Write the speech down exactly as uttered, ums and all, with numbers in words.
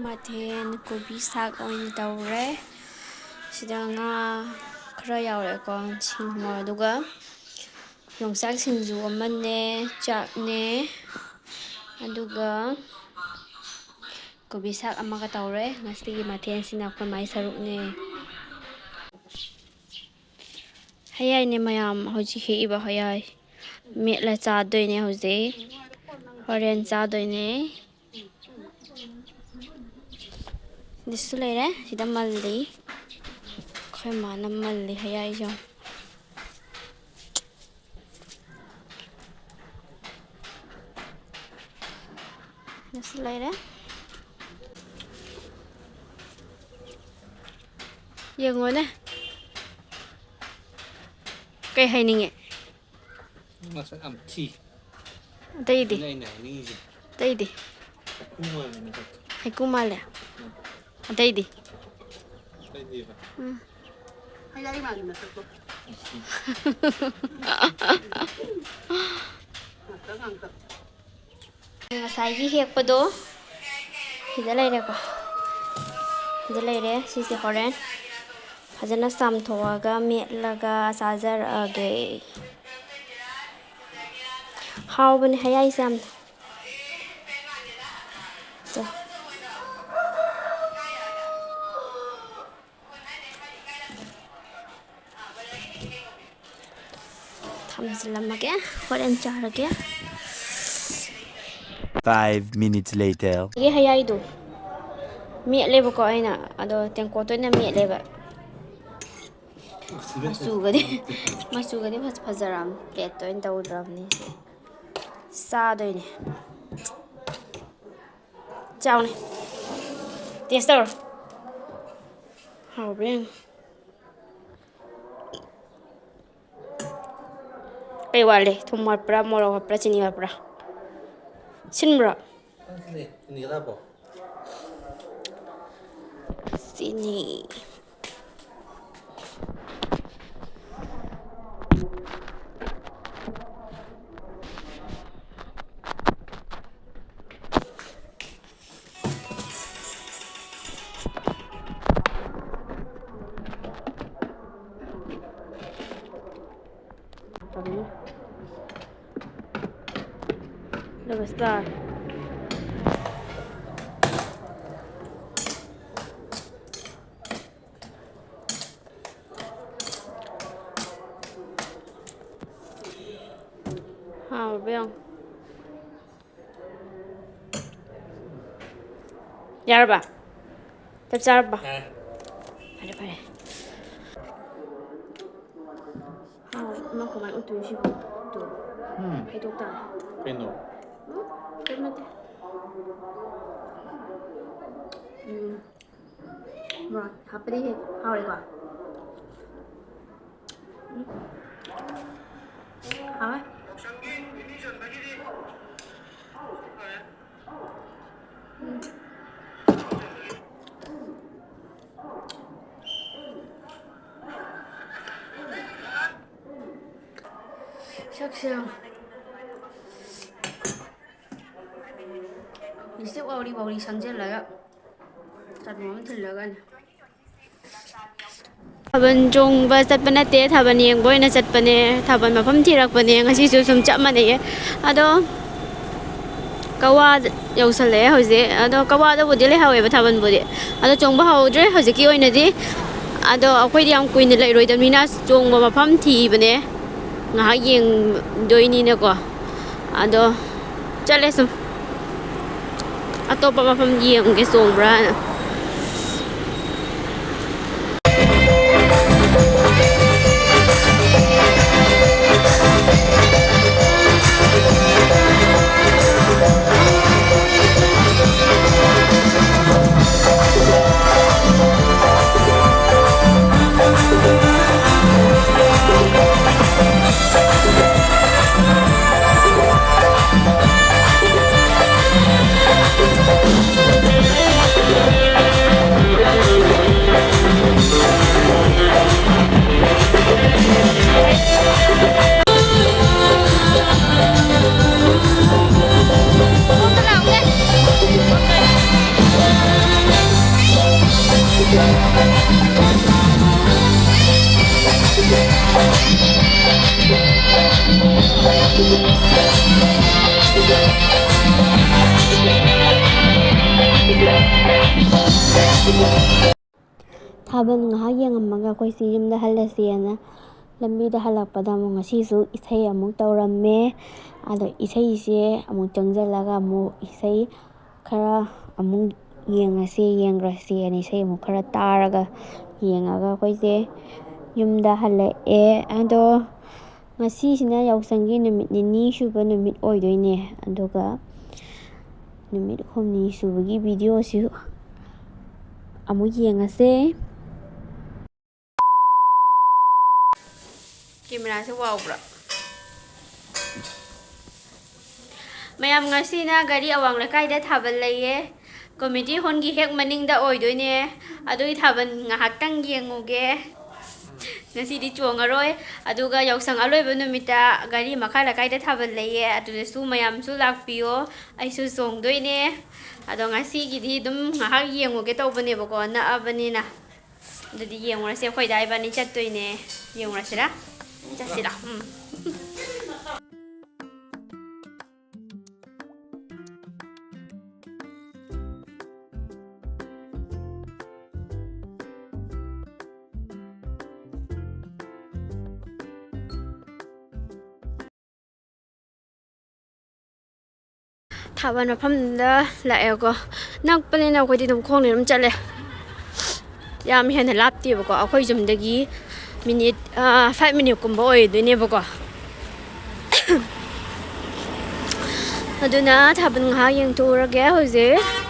ꯃꯊꯦꯜ ꯀꯣꯕꯤ ꯁꯥꯛ ꯑꯣꯏꯅ ꯇꯧꯔꯦ꯫ ꯁꯤꯗ ꯉꯥ ꯈꯔ ꯌꯥꯎꯔꯛꯑꯦꯀꯣ, ꯁꯤꯡ ꯃꯣꯔꯣꯛ, ꯑꯗꯨꯒ ꯌꯣꯡꯆꯥꯛ ꯁꯤꯡꯖꯨ ꯑꯃꯅꯦ, ꯆꯥꯛꯅꯦ, ꯑꯗꯨꯒ ꯀꯣꯕꯤ ꯁꯥꯛ ꯑꯃꯒ ꯇꯧꯔꯦ꯫ ꯉꯁꯤꯒꯤ ꯃꯊꯦꯜꯁꯤꯅ ꯑꯩꯈꯣꯏ ꯃꯥꯏ ꯁꯔꯨꯛꯅꯦ꯫ ꯍꯌꯥꯏꯅꯦ ꯃꯌꯥꯝ, ꯍꯧꯖꯤꯛ ꯍꯦꯛꯏꯕ ꯍꯌꯥꯏ꯫ ꯃꯦꯠꯂ ꯆꯥꯗꯣꯏꯅꯦ ꯍꯧꯖꯤꯛ꯫ ꯍꯣꯔꯦꯟ ꯆꯥꯗꯣꯏꯅꯦ꯫ ꯁꯤꯗꯁꯨ ꯂꯩꯔꯦ꯫ ꯁꯤꯗ ꯃꯜꯂꯤ꯫ ꯑꯩꯈꯣꯏ ꯃꯥꯅ ꯃꯜꯂꯤ ꯍꯌꯥꯏꯁꯦ꯫ ꯁꯤꯗꯁꯨ ꯂꯩꯔꯦ꯫ ꯌꯦꯡꯉꯣꯅꯦ꯫ ꯀꯩ ꯍꯥꯏꯅꯤꯡꯉꯤ? ꯃꯁꯛ ꯌꯥꯝ ꯊꯤ꯫ ꯑꯇꯩꯗꯤ? ꯑꯗꯨꯅꯦ ꯑꯩꯅ ꯍꯥꯏꯅꯤꯡꯉꯤꯁꯦ꯫ ꯑꯇꯩꯗꯤ? ꯍꯩꯀꯨ ꯃꯥꯜꯂꯦ ꯃꯁꯛꯇꯣ꯫ ꯍꯩꯀꯨ ꯃꯥꯜꯂꯦ? ꯎꯝ꯫ ꯑꯇꯩꯗꯤ? ꯑꯇꯩꯗꯤꯕ? ꯎꯝ꯫ ꯍꯩꯌꯥꯏ ꯃꯥꯜꯂꯦ ꯃꯁꯛꯇꯣ꯫ ꯉꯥꯛꯇ ꯉꯥꯛꯇ꯫ ꯉꯁꯥꯏꯒꯤ ꯍꯦꯛꯄꯗꯣ ꯁꯤꯗ ꯂꯩꯔꯦꯀꯣ꯫ ꯁꯤꯗ ꯂꯩꯔꯦ꯫ ꯁꯤꯁꯦ ꯍꯣꯔꯦꯟ ꯐꯖꯅ ꯆꯥꯝꯊꯣꯛꯑꯒ ꯃꯦꯠꯂꯒ ꯆꯥꯖꯔꯛꯑꯒꯦ꯫ ꯍꯥꯎꯕꯅꯦ ꯍꯌꯥꯏꯁꯦ ꯌꯥꯝꯅ꯫ ꯇꯣ꯫ ꯊꯝꯖꯤꯜꯂꯝꯃꯒꯦ, ꯍꯣꯔꯦꯟ ꯆꯥꯔꯒꯦ꯫ Five minutes later. ꯁꯤꯒꯤ ꯍꯌꯥꯏꯗꯣ ꯃꯦꯠꯂꯦꯕꯀꯣ ꯑꯩꯅ, ꯑꯗꯣ ꯇꯦꯡꯀꯣꯠꯇ ꯑꯣꯏꯅ ꯃꯦꯠꯂꯦꯕ꯫ ꯃꯆꯨꯒꯗꯤ, ꯃꯆꯨꯒꯗꯤ ꯐꯖ-, ꯐꯖꯔꯝ, ꯄ꯭ꯂꯦꯠꯇ ꯑꯣꯏꯅ ꯇꯧꯗ꯭ꯔꯕꯅꯤ꯫ ꯆꯥꯗꯣꯏꯅꯦ꯫ ꯆꯥꯎꯅꯦ꯫ ꯇꯦꯁ ꯇꯧꯔꯣ꯫ ꯍꯥꯎꯕ꯭ꯔꯥ ꯌꯦꯡꯉꯨ꯫ ꯀꯩ ꯋꯥꯠꯂꯤ? ꯊꯨꯝ ꯋꯥꯠꯄ꯭ꯔꯥ, ꯃꯣꯔꯣꯛ ꯋꯥꯠꯄ꯭ꯔꯥ, ꯆꯤꯅꯤ ꯋꯥꯠꯄ꯭ꯔꯥ? ꯁꯤꯟꯕ꯭ꯔꯣ? ꯆꯤꯅꯤ꯫ ꯆꯥꯔꯦ꯫ ꯍꯥꯎꯔꯕ ꯌꯦꯡꯉꯣ꯫ ꯌꯥꯔꯕ? ꯆꯞ ꯆꯥꯔꯕ? ꯌꯥꯔꯦ꯫ ꯐꯔꯦ, ꯐꯔꯦ꯫ ꯍꯥꯎ, ꯏꯃꯥ ꯀꯃꯥꯏꯅ ꯎꯠꯇꯣꯏꯅꯣ ꯁꯤꯕꯨ? ꯇꯨ꯫ ꯎꯝ꯫ ꯍꯩꯗꯣꯛ ꯇꯥꯔꯦ꯫ ꯀꯩꯅꯣ? ꯎꯝ, ꯀꯩꯝ ꯅꯠꯇꯦ꯫ ꯎꯝ꯫ ꯃꯣꯔꯣꯛ ꯍꯥꯞꯄꯗꯤ ꯍꯦꯛ ꯍꯥꯎꯔꯦꯀꯣ꯫ ꯎꯝ꯫ ꯍꯥꯎꯋꯦ꯫ ꯎꯝ꯫ ꯁꯛꯁꯦ ꯌꯦꯡꯉꯣ꯫ ꯂꯤꯞꯁꯇꯤꯛ ꯋꯥꯎꯔꯤ ꯋꯥꯎꯔꯤ ꯁꯪꯖꯜꯂꯒ ꯆꯗꯨꯝ ꯑꯃ ꯊꯤꯜꯂꯒꯅꯦ꯫ ꯊꯥꯕꯜ ꯆꯣꯡꯕ ꯆꯠꯄ ꯅꯠꯇꯦ, ꯊꯥꯕꯜ ꯌꯦꯡꯕ ꯑꯣꯏꯅ ꯆꯠꯄꯅꯦ, ꯊꯥꯕꯜ ꯃꯐꯝ ꯊꯤꯔꯛꯄꯅꯦ꯫ ꯉꯁꯤꯁꯨ ꯁꯨꯝ ꯆꯞ ꯃꯥꯟꯅꯩꯌꯦ꯫ ꯑꯗꯣ ꯀꯋꯥ ꯌꯧꯁꯜꯂꯛꯑꯦ ꯍꯧꯖꯤꯛ꯫ ꯑꯗꯣ ꯀꯋꯥꯗꯕꯨꯗꯤ ꯂꯩꯍꯧꯋꯦꯕ ꯊꯥꯕꯜꯕꯨꯗꯤ, ꯑꯗꯣ ꯆꯣꯡꯕ ꯍꯧꯍꯧꯗ꯭ꯔꯦ ꯍꯧꯖꯤꯛꯀꯤ ꯑꯣꯏꯅꯗꯤ꯫ ꯑꯗꯣ ꯑꯩꯈꯣꯏꯗꯤ ꯌꯥꯝ ꯀꯨꯏꯅ ꯂꯩꯔꯣꯏꯗꯕꯅꯤꯅ ꯆꯣꯡꯕ ꯃꯐꯝ ꯊꯤꯕꯅꯦ, ꯉꯥꯏꯍꯥꯛ ꯌꯦꯡꯗꯣꯏꯅꯤꯅꯀꯣ꯫ ꯑꯗꯣ ꯆꯠꯂꯦ ꯁꯨꯝ꯫ ꯑꯇꯣꯞꯄ ꯃꯐꯝ ꯌꯦꯡꯒꯦ ꯆꯣꯡꯕ꯭ꯔꯥꯅ꯫ ꯊꯥꯕꯜ ꯉꯥꯏꯍꯥꯛ ꯌꯦꯡꯉꯝꯃꯒ ꯑꯩꯈꯣꯏꯁꯤ ꯌꯨꯝꯗ ꯍꯜꯂꯁꯦꯅ ꯂꯝꯕꯤꯗ ꯍꯜꯂꯛꯄꯗ ꯑꯃꯨꯛ ꯉꯁꯤꯁꯨ ꯏꯁꯩ ꯑꯃꯨꯛ ꯇꯧꯔꯝꯃꯦ꯫ ꯑꯗꯣ ꯏꯁꯩꯁꯦ ꯑꯃꯨꯛ ꯆꯪꯁꯤꯜꯂꯒ ꯑꯃꯨꯛ ꯏꯁꯩ ꯈꯔ ꯑꯃꯨꯛ ꯌꯦꯡꯉꯁꯤ, ꯌꯦꯡꯈ꯭ꯔꯁꯤ ꯍꯥꯏꯅ ꯏꯁꯩ ꯑꯃꯨꯛ ꯈꯔ ꯇꯥꯔꯒ ꯌꯦꯡꯉꯒ ꯑꯩꯈꯣꯏꯁꯦ ꯌꯨꯝꯗ ꯍꯜꯂꯛꯑꯦ꯫ ꯑꯗꯣ ꯉꯁꯤꯁꯤꯅ ꯌꯥꯎꯁꯪꯒꯤ ꯅꯨꯃꯤꯠ ꯅꯤꯅꯤ ꯁꯨꯕ ꯅꯨꯃꯤꯠ ꯑꯣꯏꯗꯣꯏꯅꯦ꯫ ꯑꯗꯨꯒ ꯅꯨꯃꯤꯠ ꯍꯨꯝꯅꯤ ꯁꯨꯕꯒꯤ ꯚꯤꯗꯤꯑꯣꯁꯨ ꯑꯃꯨꯛ ꯌꯦꯡꯉꯁꯦ꯫ ꯀꯦꯃꯦꯔꯥꯁꯦ ꯋꯥꯎꯕ꯭ꯔꯥ? ꯃꯌꯥꯝ, ꯉꯁꯤꯅ ꯘꯔꯤ ꯑꯋꯥꯡ ꯂꯩꯀꯥꯏꯗ ꯊꯥꯕꯜ ꯂꯩꯌꯦ꯫ ꯀꯝꯃ꯭ꯌꯨꯅꯤꯇꯤ ꯍꯣꯜꯒꯤ ꯍꯦꯛ ꯃꯅꯤꯡꯗ ꯑꯣꯏꯗꯣꯏꯅꯦ꯫ ꯑꯗꯨꯒꯤ ꯊꯥꯕꯜ ꯉꯥꯏꯍꯥꯛꯇꯪ ꯌꯦꯡꯉꯨꯒꯦ꯫ ꯉꯁꯤꯗꯤ ꯆꯣꯡꯉꯔꯣꯏ꯫ ꯑꯗꯨꯒ ꯌꯥꯎꯁꯪ ꯑꯂꯣꯏꯕ ꯅꯨꯃꯤꯠꯇ ꯘꯔꯤ ꯃꯈꯥ ꯂꯩꯀꯥꯏꯗ ꯊꯥꯕꯜ ꯂꯩꯌꯦ꯫ ꯑꯗꯨꯗꯁꯨ ꯃꯌꯥꯝꯁꯨ ꯂꯥꯛꯄꯤꯌꯣ꯫ ꯑꯩꯁꯨ ꯆꯣꯡꯗꯣꯏꯅꯦ꯫ ꯑꯗꯣ ꯉꯁꯤꯒꯤꯗꯤ ꯑꯗꯨꯝ ꯉꯥꯏꯍꯥꯛ ꯌꯦꯡꯉꯨꯒꯦ ꯇꯧꯕꯅꯦꯕꯀꯣ, ꯅꯛꯑꯕꯅꯤꯅ꯫ ꯑꯗꯨꯗꯤ ꯌꯦꯡꯉꯨꯔꯁꯦ, ꯑꯩꯈꯣꯏꯗ ꯏꯕꯥꯅꯤ ꯆꯠꯇꯣꯏꯅꯦ꯫ ꯌꯦꯡꯉꯨꯔꯁꯤꯔꯥ? ꯆꯠꯁꯤꯔꯥ? ꯎꯝ꯫ ꯊꯥꯕꯜ ꯃꯐꯝꯗ ꯂꯥꯛꯑꯦꯀꯣ꯫ ꯅꯛꯄꯅꯤꯅ ꯑꯩꯈꯣꯏꯗꯤ ꯑꯗꯨꯝ ꯈꯣꯡꯅ ꯑꯗꯨꯝ ꯆꯠꯂꯦ꯫ ꯌꯥꯝ ꯍꯦꯟꯅ ꯂꯥꯞꯇꯦꯕꯀꯣ, ꯑꯩꯈꯣꯏ ꯌꯨꯝꯗꯒꯤ ꯃꯤꯅꯤꯠ, ꯑ, ꯐꯥꯏꯚ ꯃꯤꯅꯤꯠꯀꯨꯝꯕ ꯑꯣꯏꯗꯣꯏꯅꯦꯕꯀꯣ꯫ ꯑꯗꯨꯅ ꯊꯥꯕꯜ ꯉꯥꯏꯍꯥꯛ ꯌꯦꯡꯊꯣꯛꯎꯔꯒꯦ ꯍꯧꯖꯤꯛ꯫